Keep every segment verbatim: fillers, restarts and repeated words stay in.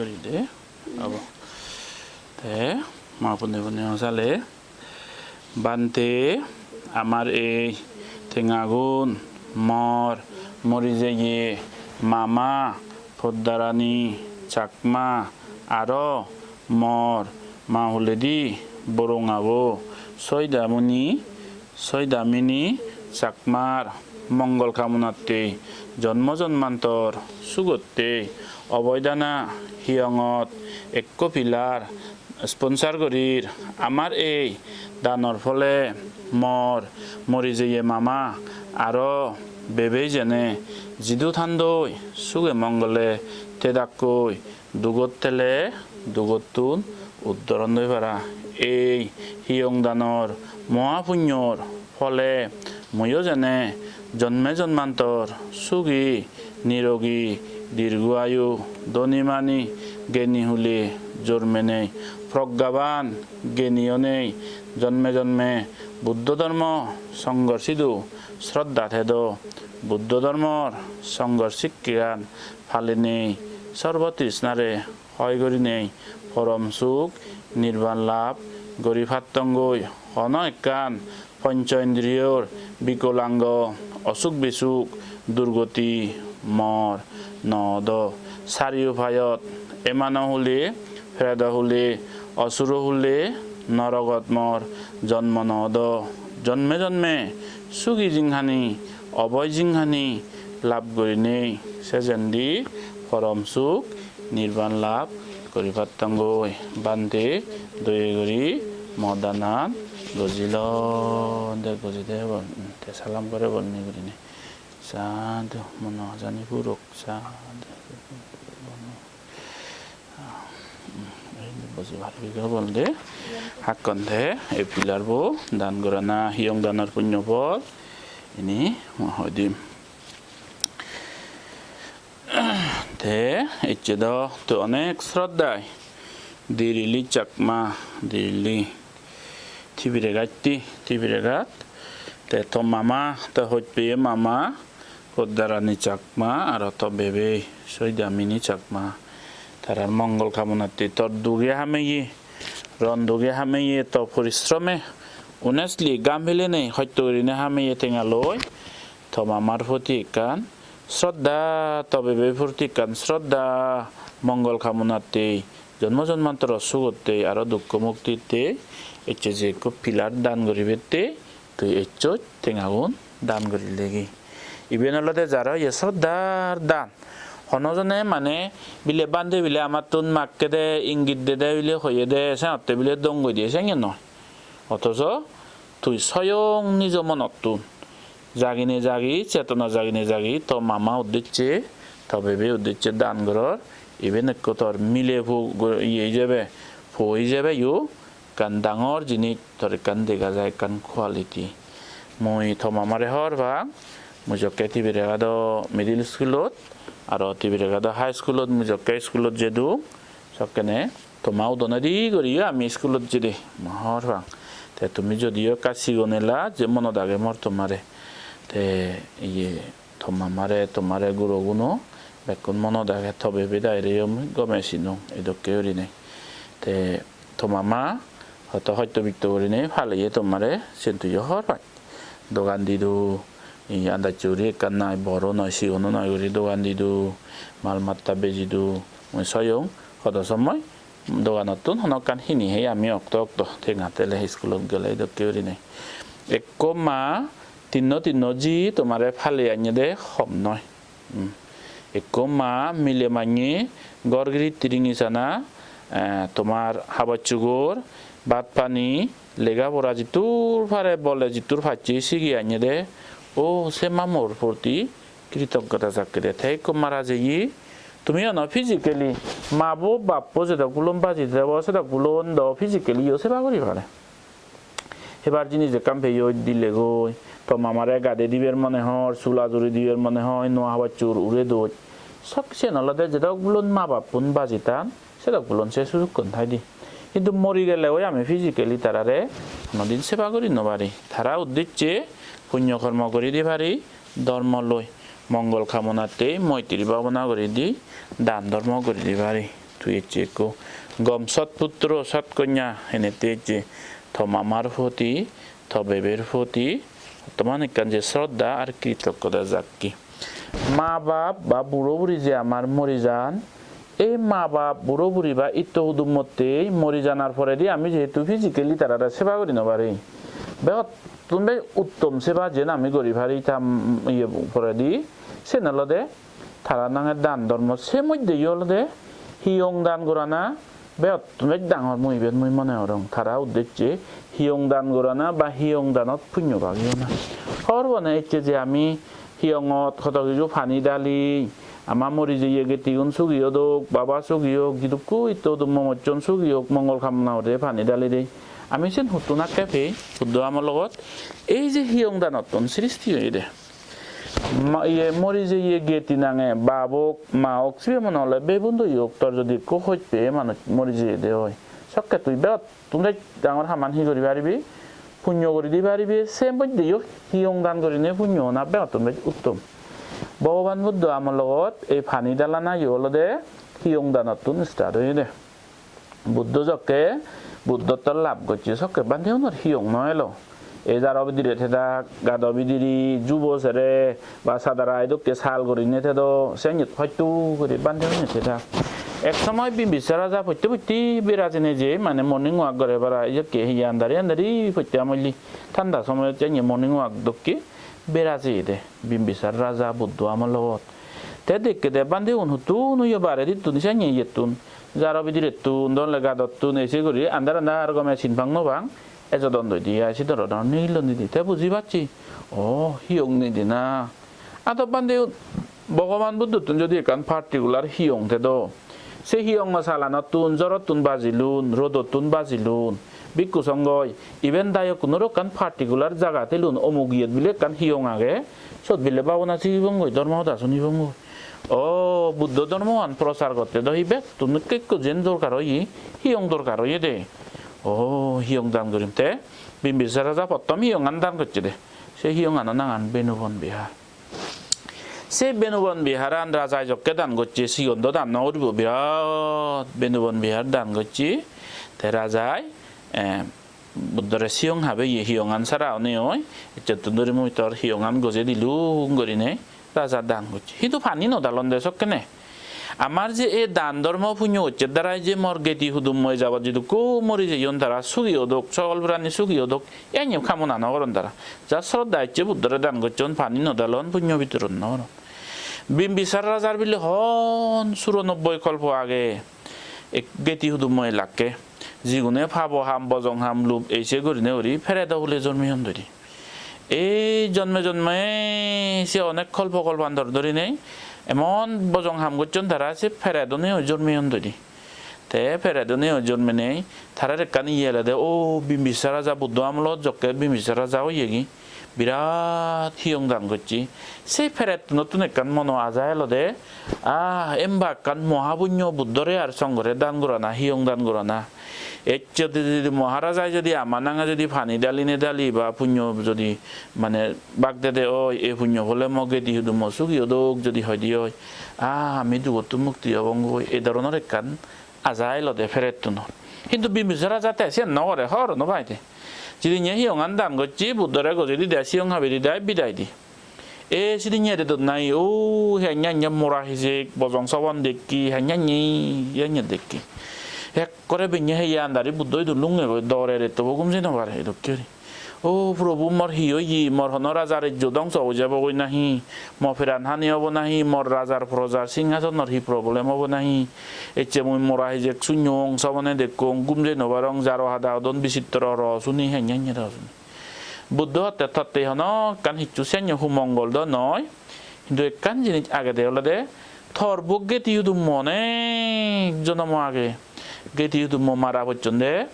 Guri de, abo. Te, ma pune pune hosale. Bhante, amar ei tengagun mor mori jeye mama Poddarani Chakma aro mor ma huledi borongabo Soidamuni, Soidamini Chakmar mongol kamonatte, jonmo jonmantor sugotte, oboidana hiyongot ekko pilar sponsor gorir. Amar ei danor phole mor mori jeye mama aro bebei jene jidu thandoi suge mongole thedakkoi, dugot thele dugottun uddoron oi para. Ei hiyong danor moha punyor phole muiyo jene jonme jonmantor sugi, nirogi, dirgo ayu, dhoni mani, geni huli, jormenei, proggaban, geni onei, jonme jonme Buddho dhormo songhor sidu sroddha thedo, Buddho dhormor songhor sikkegan palinei, sorbo trishnare hoi gurinei porom suk nirban lab guri pattongoi. Hono ekkan poncho indriyor bikolango, osuk bisuk, durgoti mor no odo. Sari upayot emano hule, predo hule, osuro hule, norogot mor jonmo no odo. Jonme jonme sugi jinghani, oboi jinghani lab gurinei sejendi porom suk nirban lab guri pattongoi. Bhante, doye guri mo danan gojilo, de goji de bol, te salam gore bol ni gurinei. Sadhu, mono hajani purok, sadhu. Boji parbi go bol de. Hakkon te ei pilar bo dan gorana hiyong danor punyo phol. Ini mo hoidim. Te ecche do to onek sroddhai Dirili Chakma, Dirili Tibiregatti, Tibiregat. Te to mama, to hojpeye mama, Poddarani Chakma, aro to bebe, Soidamini Chakma. Tarar mongol kamonatte tor duge hameye, ron duge hameye, to porisrome, honestly, gam hilenei, hosto gurinei hameye tenga loi, to mamar proti ekkan sroddha, to bebe proti ekkan sroddha, mongol kamonatte, jonmo jonmantoro sugotte, aro dukko muktitte, ecche je ekko pilar dan guribette, tui ecchoj tengagun dan gurilegi. Iben olode jaro ye sroddhar dan. Hono jone mane bile bhante bile amattun makkede, ingit dede bile hoyede, senotte bile dongoi diye, senge noi. Otojo tui soyong nijo monottun jagine jagi, chetona jagine jagi, to mama uddecche, to bebe uddecche dan goror. Iben ekko tor mile po go-, iye ijebe, po ijebe yo ekkan dangor jinis, tor ekkan dega jai ekkan quality. Mui to mamare hor pang, mui jokke Tibiregado middle schoolot, aro Tibiregado high schoolot mui jokke schoolot jedung, sokkene toma udonedi guriyo ami schoolot jede, mui hor pang. Te tumi jodio ekka sigon ela, je monot age mor tomare. Te iye, to mamare, tomare guroguno bekkun monot age, to bebe daireyo mui gome sinong, edokke gurinei. Te to mama hoito hosto bitto gurinei paleye tomare, siyen tuiyo hor pach. Dogan didu, ei andacche guri ekkan nai, boro noi, sigono noi guri dogan didu, mal matta bejidu, mui soyong hodo somoy doganottun hono ekkan hini hei ami okto okto tenga tele iskulot gele edokke gurinei. Ekko ma tinno tinno ji tomare pale annede hom noi. Hmm. Ekko ma mile manye ghor giritti ringi sana, eh, tomar habor sugor, bhat pani, lega pora jittur pare bole jittur pacche sige annede, o se ma mor proti kritoggota jakke de. Te ekko mara jeye, tumi ono physically ma bo bap bo jedok gulon baji debo, sedok gulon do physically yo seba guri pare. Hebar jinis ekkan peyoi dilegoi, to mamare gade diber mone hor, sula juri diber mone hoi, nuo habor sugor ure doi. Sok siyen olode jedok gulon ma bappun baji tan, sedok gulon se sujukkun thai di. Hintu mori gelegoi ami physically tarare honodin seba guri no pari. Tara uddecche punyo kormo guri di pari, dhormo loi, mongol kamonatte moitri bhabona guri di dan dhormo guri di pari. tui ecche ekko gom sot putro sot konya henette ecche to mamar poti, to beber poti, tomar ekkan je sroddha ar kritoggota jakki. Ma bap ba buro buri je amar mori jan, ei ma bap buro buri ba itto hudummotte mori janar poredi ami jehetu physically tarare seba guri no pari, begottun bej uttom seba jen ami guri pari ta, mm, iye poredi, sen olode tara nange dan dhormo. Se moddheyo olode hiyong dan gorana begottun bej dangor, mui iben mui mone gorong. Tara uddecche hiyong dan gorana ba hiyong danot punyo bagi ona. Hobor po ne ecche je ami hiyongot hodo kiju pani dali, ama mori jeye gettigun sugi odok, baba sugi ok, jidukku itto hudummo mocchon sugi ok, mongol kamona guri pani dali de. Ami sen huttun akke pei, Buddho amologot ei je hiyong danottun sristi oyede. Ma, iye, mori jeye getti nange, bap ok, ma ok, sibe mone hole bebun doi ok, tor jodi ekko hoj peye manuj mori jeyede oi, sokke tui begottun bej dangor haman hi guri paribi, punyo guri di paribi, se moddheyo hiyong dan gurinei punyo ona begottun bej uttom. Bhogoban Buddho amologot ei pani dalanayo olode hiyong danottun start oyede. Buddho jokke Buddhotto lab gocche sokke bhantegunor hiyong no elo. Ei jaro bidire thedak, gado bidire, jubo sere ba sadara ai dokke sal gurinei thedo, senyot hosto guri bhantegunor thedak. Ek somoy Bimbisar raja potte potte bera jeinei je, mane morning walk gore para, iyokke hi andari andari potte amolli thanda somoyot jeinei morning walk dokke bera jeyede Bimbisar raja Buddho amologot. Te dekkede bhantegun huttun oye baredittun senne iyettun, jaro bidirettun, dole gadottun, ese guri andar andar gome sin pang no pang, ejodon doi di ai se doronor nigillon didi. Te buji pacche, o, hiyong nei di na. Ado bhantegun, Bhogoban Buddhottun jodi ekkan particular hiyong thedo, se hiyongo salanottun, jorottun bajilun, rodottun bajilun, bhikkhu songhoi, iben dayokkunoro ekkan particular jaga thelun, omuk iyot bile ekkan hiyong age, sot bile babona sigibongoi, dhormo hoda sunibongoi. O, Buddho dhormoan prochar gotte do hi bettun ekko ekko jen dorkar oye, hiyong dorkar oyede. O, hiyong dan gurim te. Bimbisar raja pottom hiyongan dan gocchede. Se hiyongano nangan Benubon Bihar. Se Benubon Biharan rajai jokke dan gocche, sigon do dan no guribo, birat Benubon Bihar dan gocche. Te rajai, eh, Buddhore siyong habe ye hiyongan sara onei oi, ecchettun duri mui tor hiyongan gojei dilung gurinei raja dan gocche. Hintu pani no dalon de sokkene. Amar je ei dan dhormo punyo gocche darai je mor geti hudummo ei jabot jidukko mori jeyon tara sugi odok, sogol prani sugi odok, eni kamona no goron tara. Ja sroddha ecche Buddhore dan gocchon, pani no dalon, punyo bitoron no goron. Bimbisar rajar bile hon suronobboi kolpo age, ek geti hudummo elakke. Jigune pabo ham, bojong ham, lub, eise gurine guri peredo hule jormiyon doi di. Ei jonme jonme se onek kolpo kolpandor dhurinei emon bojong ham gocchon tara, se pereduneo jormiyon doi di. Te pereduneo jorminei tarar ekkan iye elede, o, Bimbisar raja Buddho amolot jokke Bimbisar raja oyegi, birat hiyong dan gocche. Se perettunottun ekkan mono aja elode, ah, emba ekkan mohapunyo Buddhore ar songhore dan gorana, hiyong dan gorana. Ecche jodi, jodi Maharajai jodi ama nange jodi pani dali ne dali ba punyo jodi mane bak dede oi, ei punyo phole mo gedi hudu mo sugi odok jodi hoide oi, ah, ami dugottun mukti obongoi, ei dhoronor ekkan aja elode perettunor. Hintu Bimbisar raja te siyen no gore, hobor no pai de. Jidinne hiyongan dan gocche, Buddhore gojei dide, siyong habei dide, bidai di. E sidinne redot nahi, o, he anya anya mora hijek, bojong sobon dekki, he anya anya, he anya dekki. Ekkore benne heye andari Buddho idu lungegoi, dore rettobo gum jei no pare, edokke guri. O Probhu, mor hi oye? Mor hono raja rejjo dongso oi jebogoi nahi? Mo pran hani obo nahi? Mor rajar projar singhasonor hi problem obo nahi? Ecche mui mora hijek sunyong, sobone dekkong, gum jei no parong, jaro hada odon bichitro ro suni, henne henne ro suni. Buddho hotte totte hono ekkan hissu senne humongol do noi. Hintu ekkan jinis agede olode, tor bo geti hudummo onek jonomo age. Geti hudummo mara pocchonde.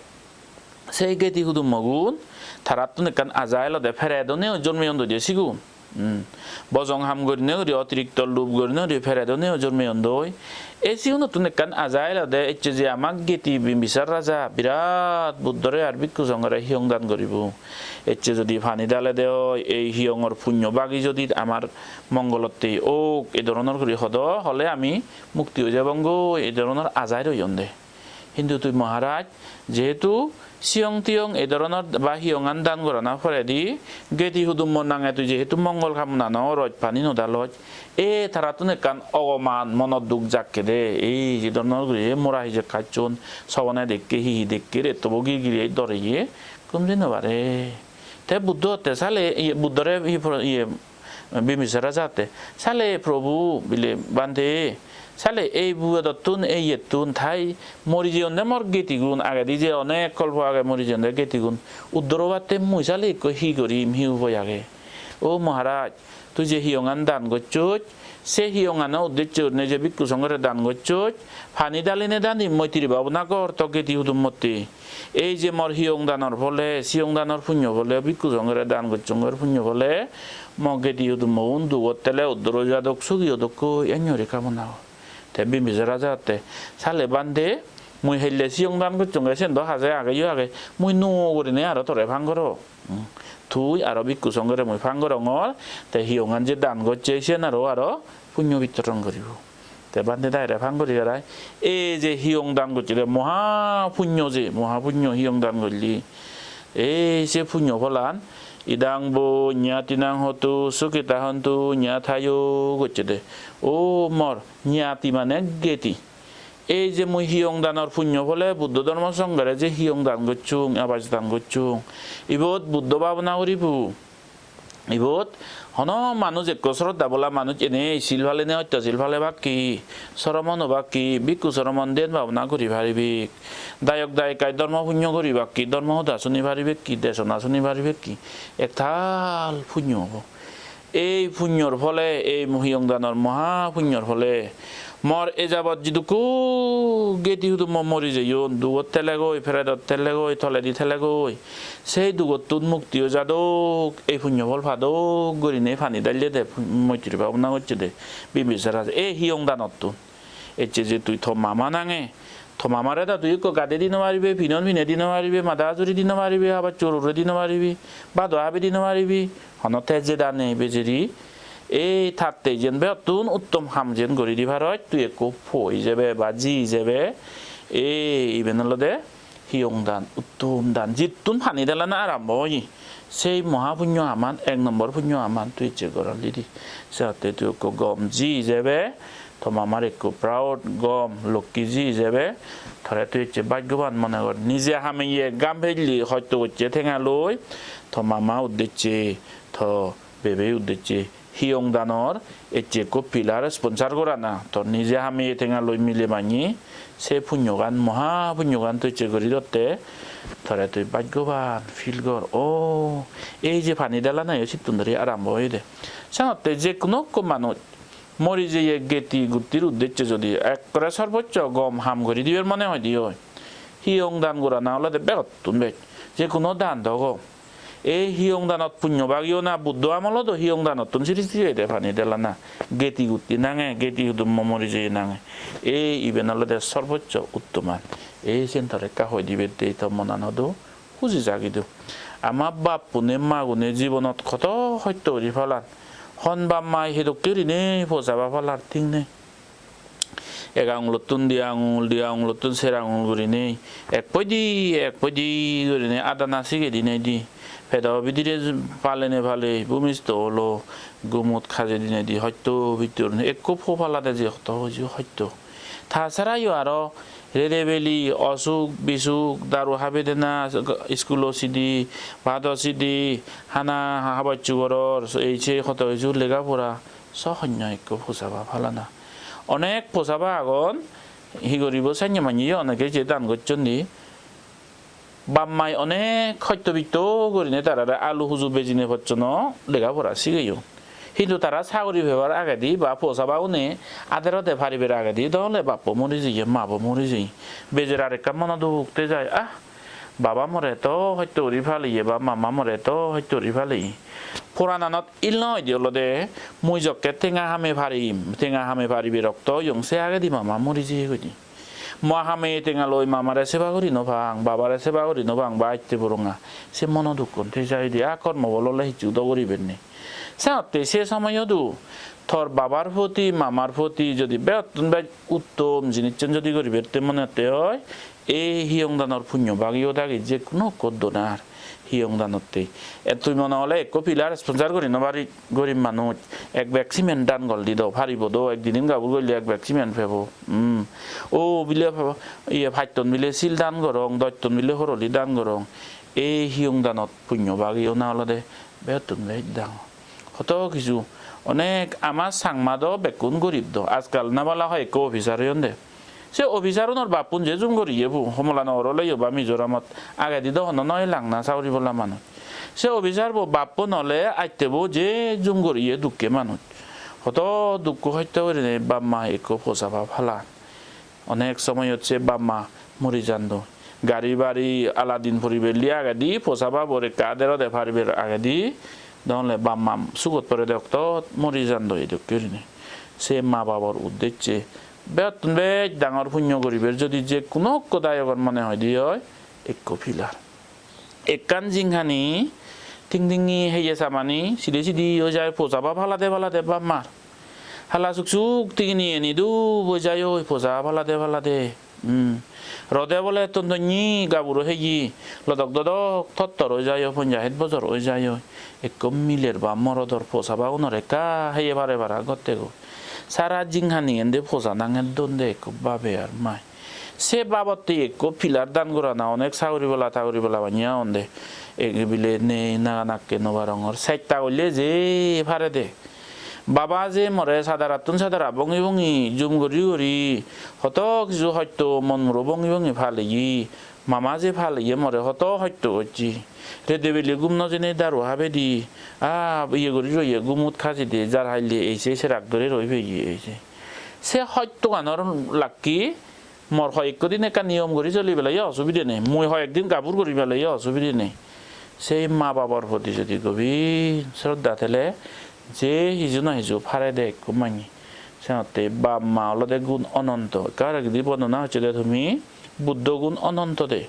Sei geti hudummogun tarattun ekkan aja elode, pereduneo jormiyon doi de sigun. Hmm. Bojong ham gurinei guri, otirikto lub gurinei guri peredoneo jormeyon doi. Ei siunottun ekkan aja elode, ecche je ama geti Bimbisar raja birat Buddhore ar bhikkhu songhore hiyong dan guribo. Ecche jodi pani dalede oi, ei hiyongor punyo bagi jodi amar mongolotte ok, ei dhoronor guri hodo hole ami mukti oi jebongoi, ei dhoronor ajai royon de. Hintu tui Maharaj, jehetu siyong tiyong ei dhoronor ba hiyongan dan gorana poredi, geti hudummo nange tui jehetu mongol kamona no goroj, pani no daloj, e tarattun ekkan ogoman monot duk jakke de, ei je dhoronor guri mora hijek hacchon, sobone dekke, hi hi dekke, rettobo gir giri doreye, gomji no pare. Te Buddho hotte sale, iye, Buddhore hi por-, iye, Bimbisara jatte, "Sale Prabhu," bile, "Bhante, sale ei buodottun, ei iyettun, tai mori jeyonde mor getigun, agedi je onek kolpo age mori jeyonde getigun, uddor obatte mui sale ikko hi gorim, hi upai age?" "O Maharaj, tui je hiyongan dan gocchoj, se hiyongano uddecche gurinei je bhikkhu songhore dan gocchoj, pani daline dani moitri bhabona gor to geti hudummotte." Ei je mor hiyong danor phole, siyong danor punyo phole, bhikkhu songhore dan gocchongor punyo phole, mo gedi hudummoun dugot tele uddor oi jadok, sugi odokkoi, enni guri kamona gor. Te Bimbisara jatte, "Sale Bhante, mui helle siyong dan gocchonge, sen do haje ageyo age, mui nuo gurinei aro tore pang gorong. Hmm. Tui aro bhikkhu songhore mui pang gorongor, te hiyongan je dan gocche, siyen aro, aro punyo bittoron guribo." Te Bhante daire pang guri garai, "Ei je hiyong dan gocche de, moha punyo je, moha punyo hiyong dan gocche. Ei se punyo pholan, idang vo ñātīnaṃ hotu, sukhitā hontu ñātayo," gocche de. O mor ñāti mane geti. Ei je mui hiyong danor punyo phole Buddho dhormo songhore je hiyong dan gocchung, abaj dan gocchung, ibot Buddho bhabona guribo. Ibot hono manuj ekko sroddha bola manuj enei sil palenei otto sil palebak ki, soromon obak ki, bhikkhu soromon dhyan bhabona guri paribak, dayok dayikai dhormo punyo guribak ki, dhormo hoda suni paribak ki, desona suni paribak ki, ektal punyo obo. Ei punyor phole, ei hiyong danor moha punyor phole mor e jabot jidukko geti hudummo mori jeyon, dugot thelegoi, peredot thelegoi, toledi thelegoi, sei dugottun mukti oi jadok, ei punyo phol padok gurinei pani dalle de, moitri bhabona gocche de Bimbisara. Ei hiyong danottun ecche je tui to mama nange, to mamare do tui ekko gade di no paribe, pinon pine di no paribe, mada ajuri di no paribe, habar chorure di no paribe, bado habe di no paribe, hono te jeda nei bejeri. Ei tatte jen begottun uttom ham jen guri di paroj, tui ekko po ijebe ba ji ijebe. Ei iben olode hiyong dan, uttom dan, jittun pani dalana arambo oye, sei moha punyo haman, ek nombor punyo haman tui ecche gorolli di. Senotte tui ekko gom ji ijebe, to mamar ekko proud, gom, lokki ji ijebe, tore tui ecche bhaggoban mone gor. Nije hameye gam phelli hosto gocche tenga loi, to mama uddecche, to bebe uddecche hiyong danor ecche ekko pillar sponsor gorana, to nije hameye tenga loi mile manye, se punyogan, moha punyogan tui ecche guri dotte, tore tui bhaggoban feel gor. O, ei je pani dalana yo sittun dhuri arambo oyede. Senotte je hono ekko manuj mori jeye geti guttir uddecche jodi ekkore sorboccho gom ham guri dibar mone hoide oi, hiyong dan gorana olode begottun bej. Je hono dan do gom. Ei hiyong danot punyo bagi ona, Buddho amolot o hiyong danottun siri siri ede pani dalana. Geti gutti nange, geti hudummo mori jeye nange. Ei iben olode sorboccho uttoman. Ei siyen tore ekka hoi dibe de, to monanot o huji jagido. Ama bappune magune jibonot hoto hosto guri palan. Hon bap mai hedokke gurinei posaba palar thik nei. Ek angulottun di angul, di angulottun ser angul gurinei ek poidi, ek poidi gurinei adana sige dinei di. Pedo bidire palene pale bhumisto olo, gumot kaje dinei di hosto bittor ekko po palade je hoto hoji hosto. Ta sarayo aro rede beli, osuk bisuk, daru habe dena, iskulo sidi, bado sidi, hana habor suboror, ei sei hoto hissu lega pora, sohonyo ekko posaba palana. Onek posaba agon, hi guribo sanye manye oneke je dan gocchon di. Bap mai onek hosto bitto gurinei tarare alu huju bejinei pojjonto lega pora sigeyon. Hintu tara saguri pebar agedi ba posabagune aderode paribar agedi dole bappo mori jeye, mabo mori jeye. Bejer arekkan mono duk te jai, ah, baba more to hosto guri paleye ba mama more to hosto guri paleye. Purananot il noi de olode, mui jokke tenga hame parim, tenga hame paribe rokto oyong, se agedi mama mori jeye goi de. Mo hame tenga loi mamare seba guri no pang, babare seba guri no pang, ba atte boronga. Se mono dukkun te jai de, a kormo bol ole hissu do guriber nei. Senotte se somoyodu tor babar poti, mamar poti jodi begottun bej uttom jinissun jodi guriber te mone hotte oi, ei hiyong danor punyo bagi odagi je kuno ekko donar hiyong danotte. E tui mone ole ekko pillar sponsor guri no pari, gorib manuj, ek bag cement dan gol di do, paribo do, ek didin gabur golle ek bag cement pebo. Hmm. O bile pa-, iye, pach ton bile sil dan gorong, dos ton bile horoli dan gorong. Ei hiyong danot punyo bagi ona olode begottun bej dangor. Hoto hissu, onek ama Changma do bekkun gorib do. Ajkal na bala hoi ekko officer oyon de. Se officer unor bappun je jum goriye bu, Homola Nogor oleyo ba Mizoramot, agedi do hono noi lang na sagori bola manuj. Se officer bo bappun ole atte bo je jum goriye dukke manuj. Hoto dukko hosto gurinei bap ma ekko posa bap halan. Onek somoyot se bap ma mori jandoi. Gari bari aladin poriber li agedi, posa babor ekka aderode pariber agedi, dole bap ma sugot porede oktot mori jandoi edokke gurinei. Se ma babor uddecche begottun bej dangor punyo guriber jodi je kuno ekko dayogor mone hoide oi, ekko pillar. Ekkan jinghani, ting tingi heye samani, side side oi jai, posa bap halade halade bap mar. Hala suk suk tingini eni dub oi jai oi, posa bap halade halade. Hmm. Rode bole ton tonni gaburo heye, lodok dodok tottor oi jai oi, ponjash het bojor oi jai oi. Ekko miler ba morodor posa bagunore ekka heye pare para gotte goi. Sara jinghani ende posa nange don de ekko babe ar mai. Se babotte ekko pillar dan gorana onek sagori bala tagori bala banye agonde. Ege bile nei, naga nakke no barongor. Sesta golle je parede. Baba je more sadarattun sadara bongi bongi jum gori gori hoto hissu hosto mon muro bongi bongi paleye. Mama je paleye more hoto hosto gocche. Rede bele gum no jeinei daru habedi. Ah, iye gori roye gumot kajide, jar haille eise serak dore roi peye eise. Se hostoganor lakke mor hoyekko din ekkan niyom guri soli peleyo osubide nei, mui hoyek din gabur guri peleyo osubide nei. Sei ma babor poti jodi gobir sroddha thele je hiju na hiju parede ekko manye. Senotte bap ma olode gun ononto. Ekka agedi bondona hocche de tumi, Buddho gun ononto de.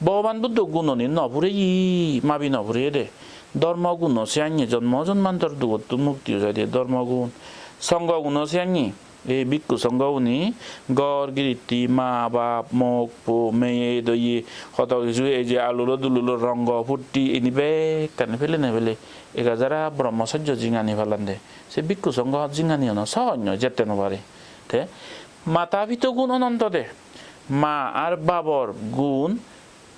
Bhogoban Buddho gunoni no pureye, mabi no pureye de. Dhormo guno siyanye, jonmo jonmantor dugottun mukti oi jai de dhormo gun. Songho guno siyanye, ei bhikkhu songho guni, ghor giritti, ma bap, mok po, meye doye, hoto hissu, ei je alulo dululo rongo purti, ini bekkani pelene pele ega jara brahmacharya jinghani palande. Se bhikkhu songho jinghani ono sohoj noi, jette no pare. Te mata pito gun ononto de, ma ar babor gun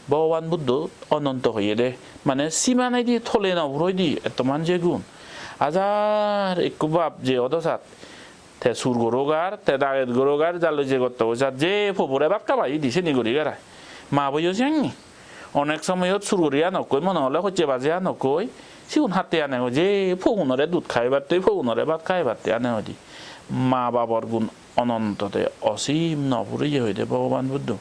Bhogoban Buddho ononto hoyede, mane simanedi tole no puroide ettoman je gun. Ajar ekko bap je odo sat, te sur gorok ar, te daget gorok ar, jalloi je gotto goi sat, je pobore bhat habai di seni guri garai. Ma boyo siyani. Onek somoyot sur guri anokkoi, mone hole hocche baje anokkoi, sigun hatte ane goi, je pogunore dud khaibatte, pogunore bhat khaibatte ane hoide. Ma babor gun ononto de, osim no puriye hoide Bhogoban Buddho.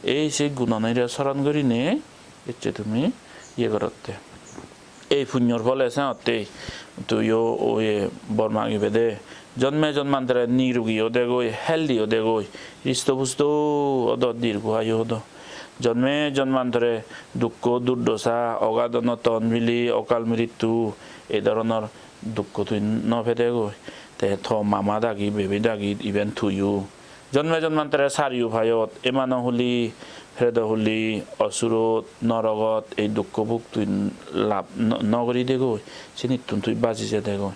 Ei se gunonire soron gurinei ecche tumi iye gorotte. Ei punyor phole senotte tuiyo oye bor magibede. Jonme jonmantore nirogi odegoi, healthy odegoi, risto pusto odo, dirgo ayu odo. Jonme jonmantore dukko, durdosa, ogadono ton bili, okal mrittu, ei dhoronor dukko tui no pedegoi. Te to mama dagi, bebe dagi, iben tuiyo. Jonme jonmantore sari upayot, emano huli, predo huli, osurot, norogot, ei dukko bhug tui lab no, no guri degoi, sinittun tui baji jedegoi.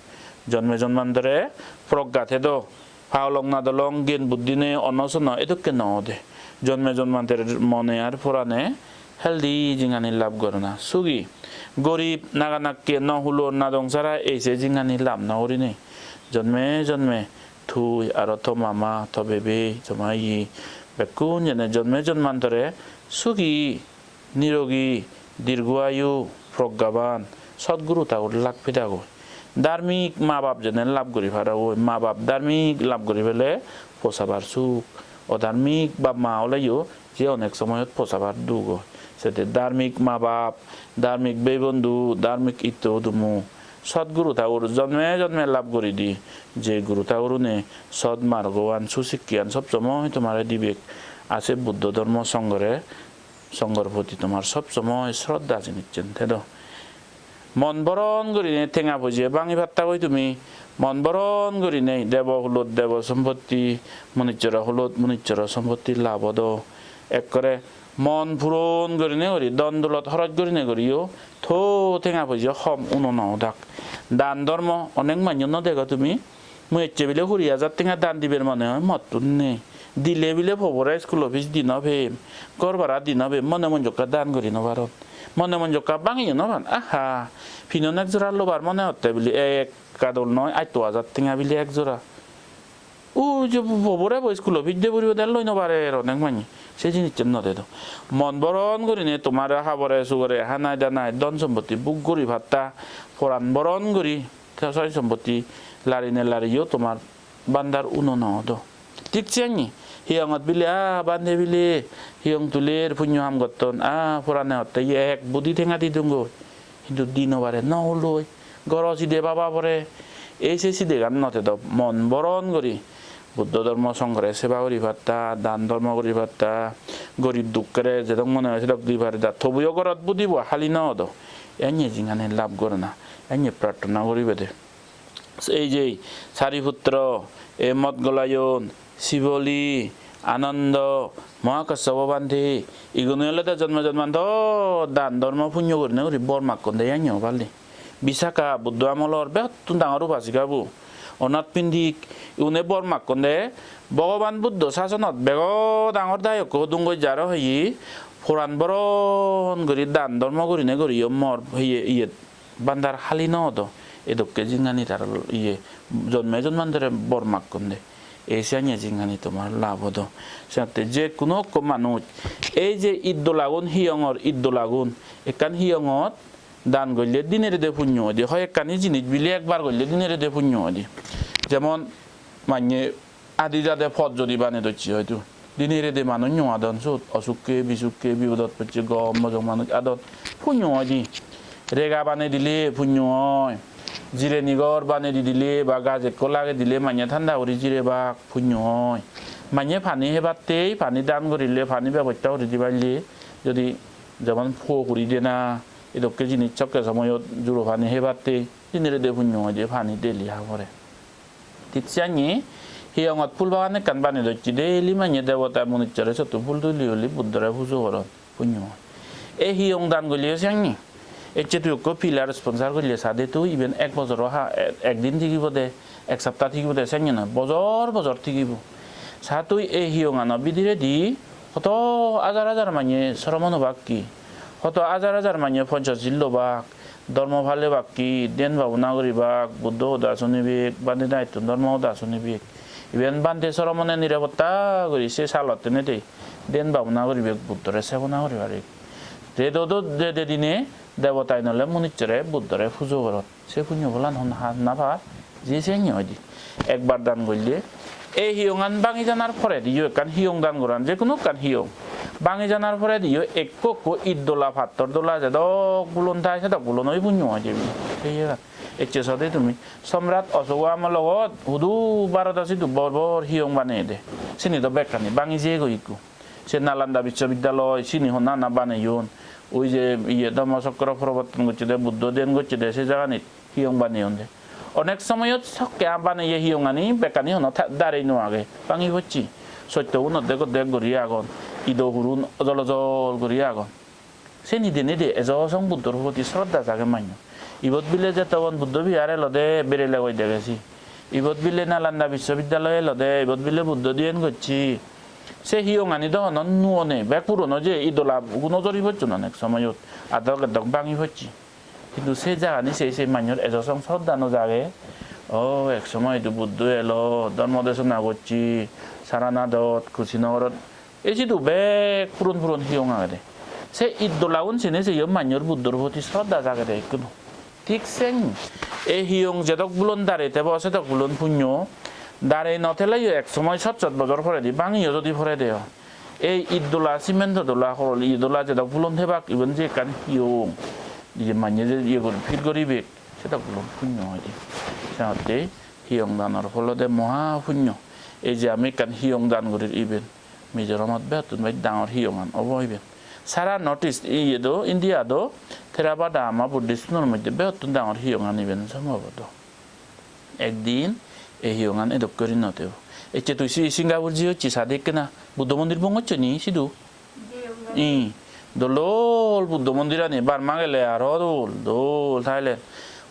Jonme jonmantore progga thedo, paolong nadolong, gyan buddhi nei, onno sonno, edokke no ode. Jonme jonmantore mone ar porane healthy jinghani lab gorana. Sugi, gorib, naga nakke, no hulo, nadong sara, ei se jinghani lab no gurinei. Jonme jonme tui aro to mama, to bebe, to mayi, bekkun jene jonme jonmantore sugi, nirogi, dirgo ayu, proggaban, sotguru thagur lab pedagoi. Dharmik ma bap jene lab guri parogoi, ma bap dharmik lab guri pele posabar suk. Odharmik bap ma oleyo je onek somoyot posabar duk oi. Sette dharmik ma bap, dharmik bei bondhu, dharmik itto udumu, Sot guru thagur jonme jonme lab guri di, je guru thagurune sot margoan susikkean sob somoi tomare dibek. Ase Buddho Dhormo Songhore, Songhor proti tomar sob somoi sroddha jinissen thedo. Mon boron gurinei tenga poije bangi patta goi tumi, mon boron gurinei debo hulot debo sompotti, munichchoro hulot munichchoro sompotti lab odo. Ekkore mon puron gurinei guri, dhon dulot horoj gurinei guriyo to tenga poije hom uno no odak. Dan dhormo onek manjo no dego tumi. Mui ecche bile huri hajar tenga dan diber mone oi mottun nei. Dile bile pobore school fees di no pem, ghor bhara di no pem, mone monjokka dan guri no paron. Mone monjokka bangiyo no pan. Aha, pinon ek jora lobar mone hotte bile ek kadol noi, atto hajar tenga bile ek jora. U je pobore bo school fees de puribo de loi no parer onek manye. Se jinissen no dedo. Mon boron gurinei tomare habore sugore hanai danai dhon sompotti buk guri patta, poran boron guri te soy sompotti larine lariyo tomar bandar uno no odo. Thik siyani, hiyongot bile, ah, bhante bile hiyong tuler, punyo ham gotton, ah, porane hotte ye ek budi tenga di dungoi. Hintu di no pare, no huloi, goro side baba pore. Ei se sidegan no tedo, mon boron guri Buddho Dhormo Songhore seba guri patta, dan dhormo guri patta, gorib dukkere jedok mone oi sedok di pare da. Tobuyo gorot budibo hali no odo. Ennye jinghani lab gorona, ennye prarthona guribede. Ei je Sariputro, e Modgolayon, Siboli, Anando, Mohakassopo bhante, igune olode jonmo jonmantor dan dhormo punyo gurinei guri bor makkon de, iyani hobali. Visakha, Buddho amolor begottun dangor upasika bo. Onath Pindik, igune bor makkon de, Bhogoban Buddho sasonot bego dangor dayokko hudung goi jaro hoye, poran boron guri dan dhormo gurinei guriyo mor hoye iyet bandar hali no odo. Edokke jinghani tara iye jonme jonmantore bor makkon de. Ei siyanye jinghani tomar lab odo. Senotte je kuno ekko manuj ei je iddolagun, hiyongor iddolagun, ekkan hiyongot dan golle dine rede punyo oide. Hoyekkani jinis bile ekbar golle dine rede punyo oide. Jemon manye adi jade pot jodi banei docche hoito. Dine rede manuj nw adon sot, osukke, bisukke, bipodot pocche, gom bojong manuj adon. Punyo oi di. Rega banei dile punyo oi. Jireni ghor banei di dile ba gaj ekko lagei dile manye thanda guri jirebak punyo oi. Manye pani hebattei, pani dan gurile, pani bebosta guri diballe, jodi jemon po puri dena, edokke jinis sokke somoyot juro pani hebattei, dine rede punyo oi de pani daily habore. Thik siyanye hiyongot phul bagan ekkan banei docche, daily manye debota munussore sotto phul tuli tuli Buddhore pujo goron, punyo. Ei hiyong dan golle siyanye. Ecche tui ekko pillar sponsor golle sade tui, iben ek bojoro ha, e-, ekdin tigibo de, ek sapta tigibo de, siyanye noi, bojor bojor tigibo. Sa tui ei hiyongano bidiredi hoto hajar hajar manye sromon obak ki, hoto hajar hajar manye Ponchosil lobak, dhormo palebak ki, dhyan bhabona guribak, Buddho hoda sunibek, bhante daittun dhormo hoda sunibek. Iben bhante sromone nirapotta guri se salot tenei dhyan bhabona guribek, Buddhore sebona guribarek. Redo do de de dine debotai nole munussore Buddhore pujo goron. Se punyo pholan honna par, je siyanye oi di. Ekbar dan golle. Ei hiyongan bangi janar porediyo, ekkan hiyong dan goran, je kuno ekkan hiyong. Bangi janar porediyo ekko ekko iddola, pattor dola, jedok bulon thai, sedok bulon oi punyo oi jebe. Ei iyegan. Ecche sode tumi. Somrat Oshoka amologot hudu Bharodo sidu bor bor hiyong baneyede. Sini do bekkani bangi jeyegoi ekko. Se Nalanda Bissobidyaloi, sini honna honna baneyon. Oi je iye Dhamma Chakra proborton gocchede, Buddho dhyan gocchede, se jaganit hiyong baneyon de. Onek somoyot sokke a baneye hiyongani bekkani hono tha-, darei no age, bangi pocche. Sotto gunot degor deg guri agon, ido hurun ojol ojol guri agon. Seni denedi ejo song Buddhor proti sroddha jage manyo. Ibot bile Jetobon Buddho Vihar elode berele goi degesi. Ibot bile Nalanda Bissobidyaloi elode, ibot bile Buddho dhyan gocche. Se hiyongani do hono nuo nei, bek puron oye, idola guno jori pocchon onek somoyot, adok edok bangi pocche. Hintu se jagani sei sei manyor ejo song sroddha no jage. O, ek somoy idu Buddho elo, dhormo desona gocche, Saranadot, Kushinagarot, ei sidu bek puron puron hiyong agede. Se iddolagun sine seyo manyor Buddhor proti sroddha jagede ekkunu. Thik sen, ei hiyong jedok bulon darei tebo, sedok bulon punyo. Darei no teleyo ek somoy sot sot bojor poredi bangiyo jodi porede o. Ei iddola, simento dola, horol idola jedok bulon tebak, iben je ekkan hiyong. Je manye je iye guri, phit guribek. Sedok gulon punyo hoide. Senotte hiyong danor pholode moha punyo. Ei je ami ekkan hiyong dan gurir iben, Mizoramot begottun bej dangor hiyongan obo iben. Sara North East iye do, India do, Theravada ama Buddhist-unor moddhe begottun dangor hiyongan iben sombhoboto. Ekdin ei hiyongan edok guri no tebo. Ecche tui si Singapore jiyocche sade ekkena Buddho mondir bongocche ni sidu? Jiyong. I, dol dol Buddho mondirani, Burma gele aro dol dol Thailand.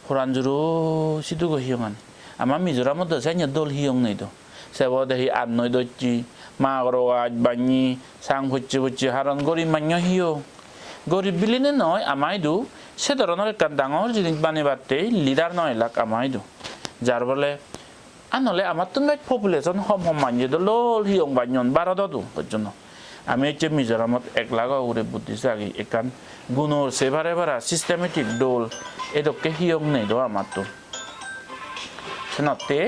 Poran juro sidugo hiyongani. Ama Mizoramot do senne dol hiyong nei do. Sebo de hi annoi docche, magoro gaj bannye, sang pocche pocche haron, gorib mannyo hiyong. Gorib biline noi, ama idu se dhoronor ekkan dangor jinis banebatte leader noi lak ama idu. Jar phole, anole amattun bej population hom hom manje dol dol hiyong banyon Bharotodu pojjonto. Ami ecche Mizoramot ek lakho ugure Buddhist agi, ekkan gunor se pare para systematic dol edokke hiyong nei do amattun. Senotte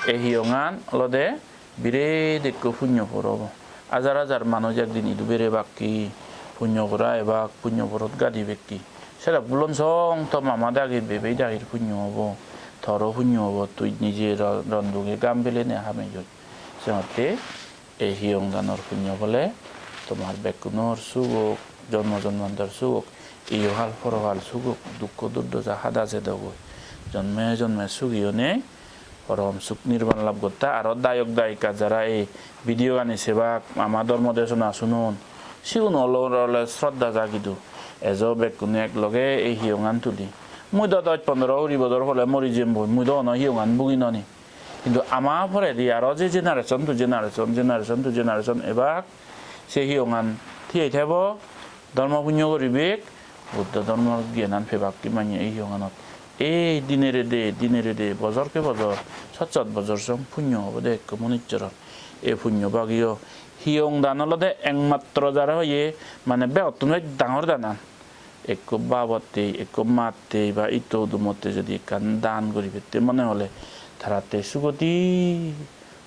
ei hiyongan olode biret ekko punyo por obo. Hajar hajar manuj ekdin idu berebakke, punyo pora ebak, punyo porot gadibekke. Sedok bulon song to mama dagir, bebei dagir punyo obo, toro punyo obo, tui nije ro-, rondoge gam pelene hamejoj. Senotte ei hiyong danor punyo phole tomar bekkunor suk ok, jonmo jonmantor suk ok, iyohal porohal suk ok, dukko durdosa hada sedogoi. Jonme jonme sugi onei porom suk nirban lab gotta. Aro dayok dayika jara ei video gani sebak, ama dhormo desona sunon, sigun olor ole sroddha jagidu. Ejo bekkune ek loge ei hiyongan tuli. Mui do dosh pondro kuri bojor pole mori jemboi, mui do ono hiyongan bugi noni. Hintu ama poredi aro je generation to generation, generation to generation ebak se hiyongan thiyei thebo, dhormo punyo guribek, Buddho dhormor gyanan pebak ki manye ei hiyonganot. Ei dinere de, dinere de, bojor ke bojor, sot sot bojor song punyo obode ekko munissoror. Ei punyo bagiyo hiyong dan olode ekmatro jare hoye, mane begottun bej dangor danan. Ekko babotte, ekko matte ba itto hudumotte jodi ekkan dan guribette mone hole taratte sugoti.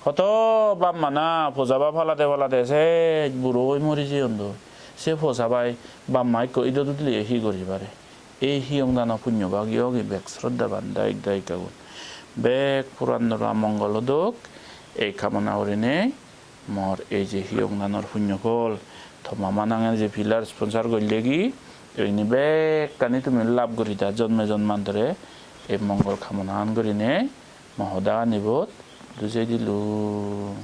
Hoto bap ma na, poja bap palade palade sej buro oi mori jeyon doi. Se poja bai bap ma ekko idot udile hi guri pare? Ei hiyong dano punyo bagi ogi bek sroddhaban dayok dayikagun. Bek puran dora mongol odok, ei kamona gurinei mor ei je hiyong danor punyo phol, to mama nange je pillar sponsor gollegi, egini bekkani tumi lab gurida jonme jonmantore, ei mongol kamonagan gurinei mo hodaganibot dujei dilung.